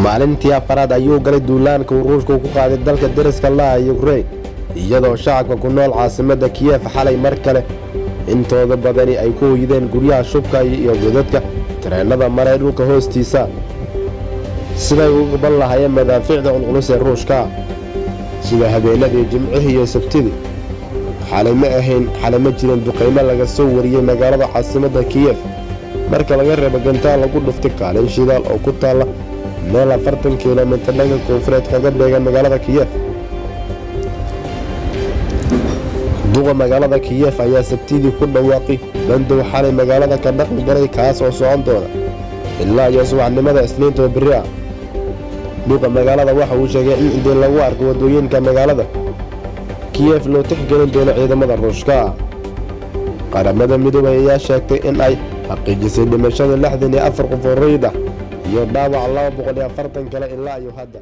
Maalintii afaraad ayuu galay duulaanka uu Ruushka ku qaaday dalka deriska la ah Yukrain, iyadoo shacabka ku nool caasimadda Kiyef xalay mar kale intooda badani ay ku hoydeen guryaha shubka iyo godadka tareennada maray dhulka hoostiisa, siday uga gaban lahaayeen madaafiicda culculus ee Ruushka. Sida habeenadii Jimcihii iyo Sabtidii, xalay ma ahayn, xalay ma jirin duqaymo laga soo wariyey magaalada caasimadda Kiyef, marka laga reebo gantaal lagu dhuftay kaalin shidaal oo ku taalla meel 40 kilomitir dhanka koonfureed kaga beegan magaalada Kiyef. Duqa magaalada Kiyef ayaa Sabtidii ku dhawaaqay bandow xalay magaalada ka dhaqan galay, kaas oo socon doona ilaa iyo subaxnimada Isniinta oo berri ah. Duqa magaalada waxa uu sheegay in cidii lagu arko waddooyinka magaalada Kiyef loo tixgelin doono ciidamada Ruushka. Qaramada Midoobay ayaa sheegtay in ay xaqiijisay dhimashada 64 qof oo rayid ah iyo dhaawac 240 kale ilaa iyo hadda.